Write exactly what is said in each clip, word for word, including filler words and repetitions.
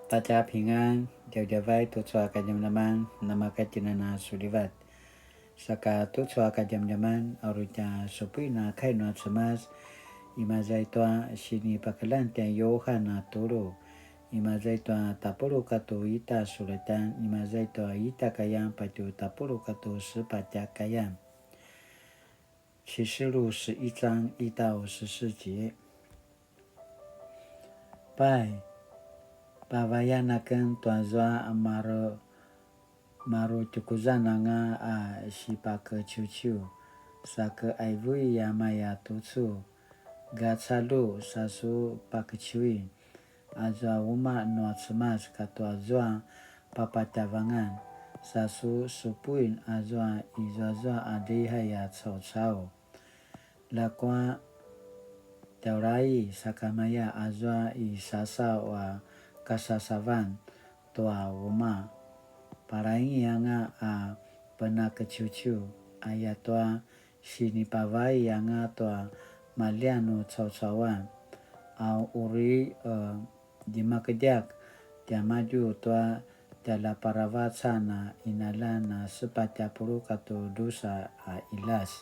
大家平安, djavadjavay tucu a kadjamadjaman, namakatjinana sulivat. Saka tucu a kadjamadjaman, a uri tja supuin a kai nua Cemas, imaza i tua sinipakeljang tjai Yuhan a tulu, imaza i tua tapuluq katua ita sulatan, imaza i tua ita kayang patje tapuluq katua sepatj a kayang. 启示录十一章一到十四节。Pai, pavayan aken tuazua a maru, marutjukuzan anga a sipakeciuciu, sa ke aivu i a maya tucu, gacalju sa su pakeciuin, azua umaq nua Cemas katua zua papatjavangan, sa su supuin azua izuazua a lihai a caucau. Ljakua tjaulai sakamaya azua i sasaw a kasasavan tua umaq. Palaingi anga a penakeciuciu, ayatua sinipavai anga tua maljian nu caucauan, a uri, e, djemakedjak tiamadju tua tjaljaparavacan a qinaljan a sepatj a puluq katua drusa a qiljas.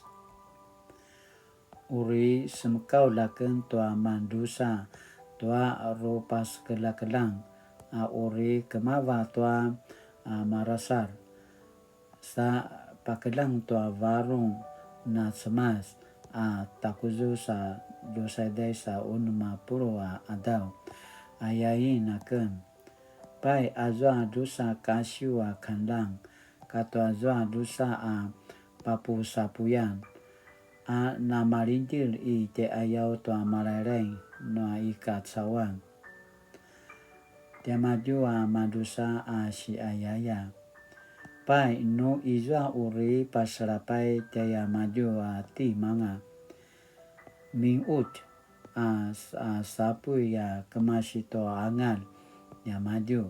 Uri semekaulj aken tua mandrusa tua rupasekeljakeljang, a uri kemava tua, a, marasar, sa pakeljang tua varung na Cemas a takuzu sa drusa qiljas a unem a puluq a qadaw, ayain aken. Pai, azua drusa kasiw a kanlang, katua zua drusa a papusapuyan, a namalingdjelj i tjaiqayaw tua malailai nua i kacauan. Tiamadju a madrusa a siayaya. Pai, nu izua uri paselapay tjaiamadju a timanga, mingqut a, a sapuy a kemasi tua angalj niamadju,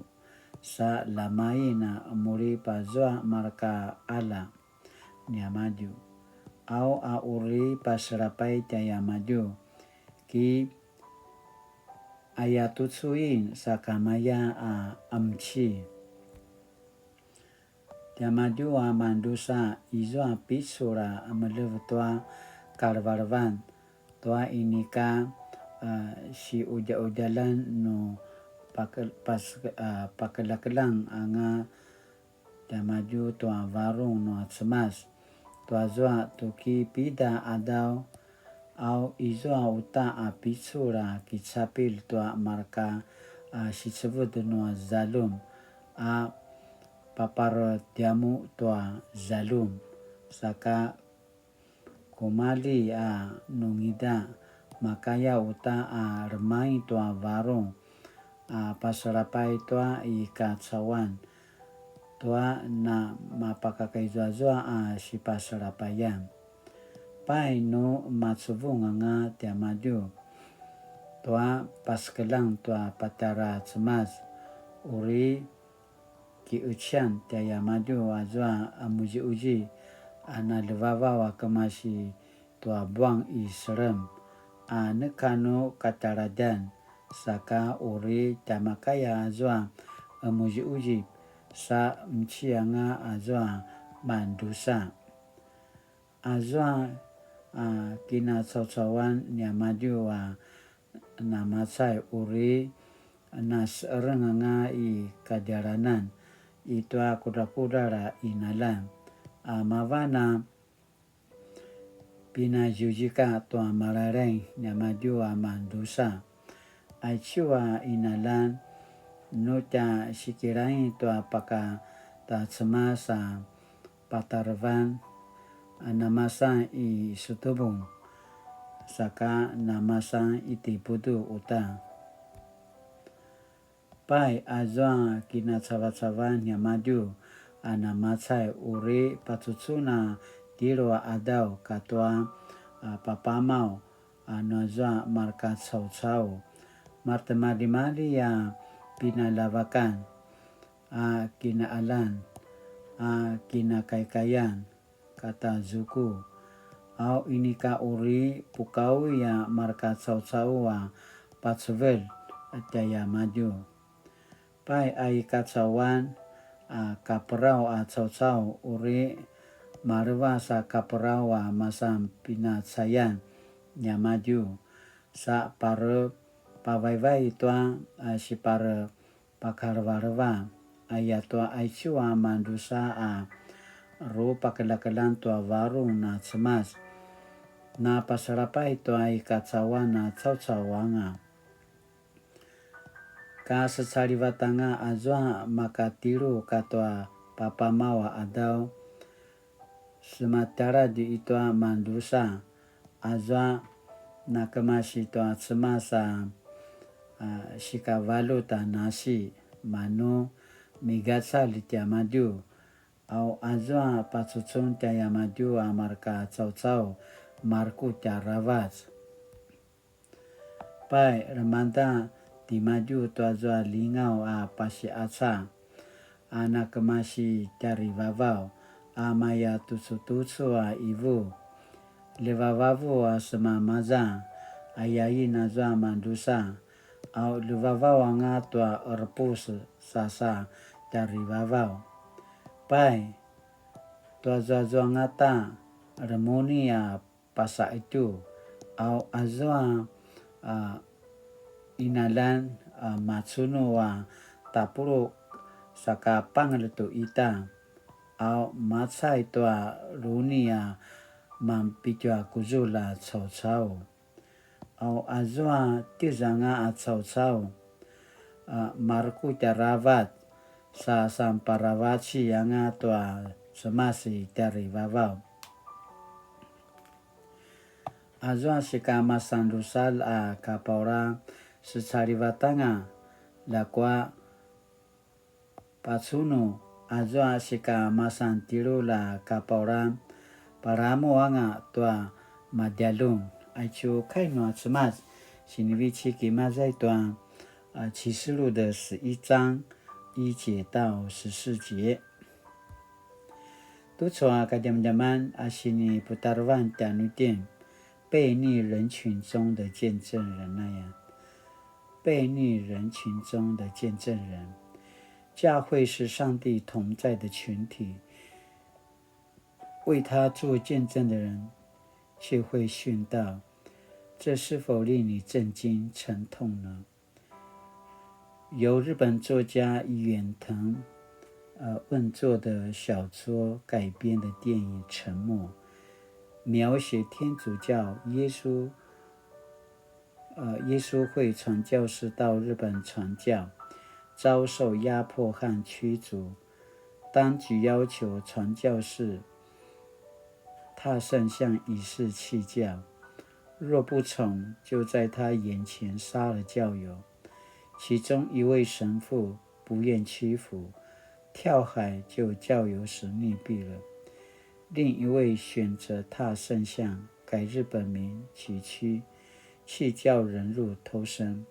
sa lamain a muri pazua marka qalja niamadju. Au a uri paselapay tjaiamadju, ki ayatucuin sakamaya a qemci. Tiamadju a madrusa, izua picul a melev tua kalevelevan, tua inika, a, siqudjaqudjaljan nu pake-, pas-, a, pakeljakeljang anga tiamadju tua varung nua Cemas. Tuazua tuki pida qadaw, au izua uta a picul a kicapilj tua marka, a, sicevud nua zaljum, a paparetiamu tua zaljum, saka kumalji a nungida, makaya uta a remaing tua varung, a paselapay tua i kacauan, tua na mapakakaizuazua a sipaselapayan. Pai nu macuvung anga tiamadju tua pasekeljang tua patjara Cemas, uri kiqecian tjaiamadju azua a muziuzi a na ljevavaw a kemasi tua buang i selem, a neka nu kataladjan, saka uri tjamakaya azua a muziuzi sa qemci anga azua madrusa. Azua a kinacaucauan niamadju a namacay uri naseqereng anga i kadjalanan i tua kudrakudral a qinaljan, a mavan a pinazuzika tua malailai niamadju a madrusa. Aicu a qinaljan, nu tja sikilain tua paka ta Cemas a patarevan, a namasan i Sutubung, saka namasan i Tiputu uta. Pai, azua kinacavacavan niamadju a namacay, uri pacucun a tjelu a qadaw katua, a, papamaw, a, nuazua marka caucau, maretimaljimalji a pinaljavakan, a kinaqaljan, a kinakaikaian, kata zuku. Au inika uri pukaui a marka caucau a pacevelj tjaiamadju. Pai a i kacauan a kaperaw a caucau uri maleva sa kaperaw a masan pinacayan niamadju, sa pare pavaivai tua a sipare pakalevaleva, ayatua aicu a madrusa a rupakeljakeljang tua varung na Cemas, na pasalapay tua i kacauan a caucau anga. Ka secalivat anga azua makatjelu katua papamaw a qadaw, sematjaladj i tua madrusa, azua nakemasi tua Cemas a, a, sikavaljut a nasi, manu migacalj tiamadju, au azua pacucun tiamadju a marka caucau, marekutj aravac. Pai, lemangda timadju tuazua lingaw a pasiqaca, a nakemasi tjarivavaw, a maya tucutucu a ivu. Ljevavavu a semamaza, ayain azua madrusa, au ljevavaw anga tua qerepus sasa tjarivavaw. Pai, tuazuazuangata, remuni a pasaqetju, au azua a qinaljan a macunu a tapuluq saka pangelj tu ita, au macay tua runi a manpitju a kuzulj a caucau, au azua tjuzanga a caucau, a marekutj aravac, sa sanparavaci anga tua Cemas i tjarivavaw. Azua sikamasan drusalj a kapaura secalivat anga, ljakua pacunu, azua sikamasan tjelulj a kapaura palamu anga tua madjaljun. Aicu kai nua Cemas, sinivecik imaza i tua, a, 啟示錄的十一章一節到十四節. Tucu a kadjamadjaman a siniputarevan tjanuitjen, 悖逆人群中的見證人 aya. 悖逆人群中的見證人。教會是上帝同在的群體，为他做见证的人却会殉道，这是否令你震惊、沉痛呢？由日本作家远藤，呃，问作的小说改编的电影《沉默》，描写天主教耶稣，呃，耶稣会传教士到日本传教，遭受压迫和驱逐。当局要求传教士踏圣像以示弃教，若不从，就在他眼前杀了教友。其中一位神父不愿屈服，跳海救教友时溺毙了。另一位选择踏圣像，改日本名娶妻，弃教忍辱偷生，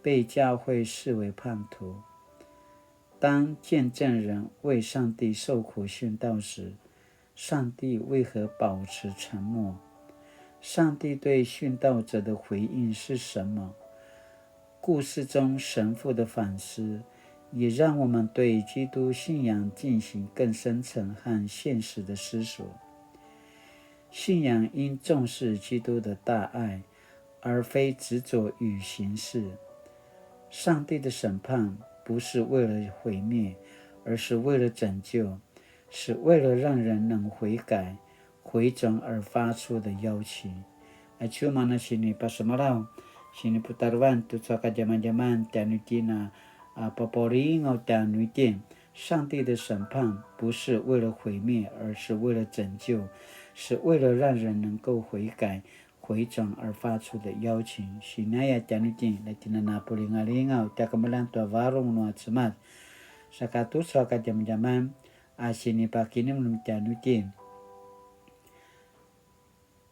被教会视为叛徒。当见证人为上帝受苦殉道时，上帝为何保持沉默？上帝对殉道者的回应是什么？故事中神父的反思，也让我们对基督信仰进行更深层和现实的思索。信仰应重视基督的大爱，而非执着于形式。上帝的审判不是为了毁灭，而是为了拯救，是为了让人能悔改、回转而发出的邀请。Aicu mana sinipasemalaw, siniputarevan tucu a kadjamadjaman tjanuitjen a, a, papaulingaw tjanuitjen. 上帝的审判不是为了毁灭，而是为了拯救，是为了让人能够悔改、回转而发出的邀请。Sinaya tjanuitjen, la tjinana pulingalingaw, tja kemeljang tua varung nua Cemas. Saka tucu a kadjamadjaman, a sinipakinemnem tjanuitjen.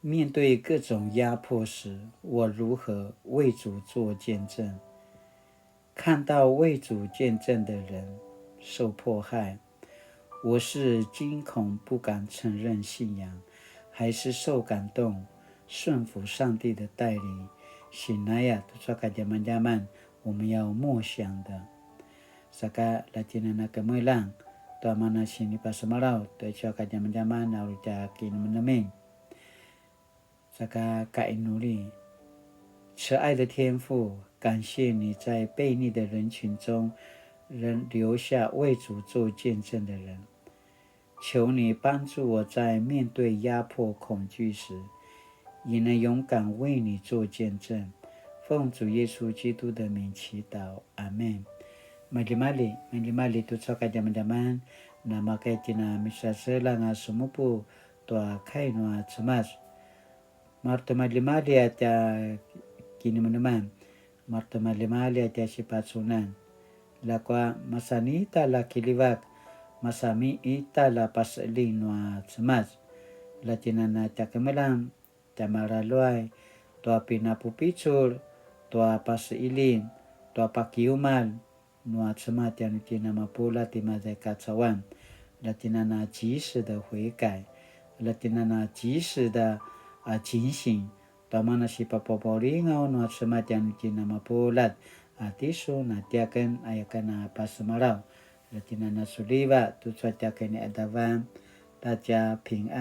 面对各种压迫时，我如何为主做见证？看到为主见证的人受迫害，我是惊恐不敢承认信仰，还是受感动顺服上帝的带领？Sinaya tucu a kadjamadjaman, 我们要默想的。saka la tjinana kemeljang tua mana sinipasemalaw tua icu a kadjamadjaman a uri tja kinemenemen. Saka kainuli. 慈爱的天父，感谢你在悖逆的人群中仍留下为主做见证的人。求你帮助我在面对压迫、恐惧时，也能勇敢为你做见证。奉主耶稣基督的名祈祷，阿们。Maljimalji, maljimalji tucu a kadjamadjaman, namakay tjina misaselang a semupu tua kai nua Cemas. Maretimaljimalji a tja kinemeneman, maretimaljimalji a tja sipacunan. Ljakua masan ita la kiljivak, masan ita la paseljing nua Cemas. La tjinana tja kemeljang, tja malaluay, tua pinapupicul, tua paseljing, tua pakiumalj, nua Cemas tjanuitjen a mapuljat i maza i kacauan. La tjinana 及时的悔改, la tjinana 及时的, a, 警醒, tua mana sipapapaulingaw nua Cemas tjanuitjen a mapuljat, a, tisun a tiaken aya ken a pasemalaw. La tjinana suliva tucu a tiaken i adavan, 大家平安.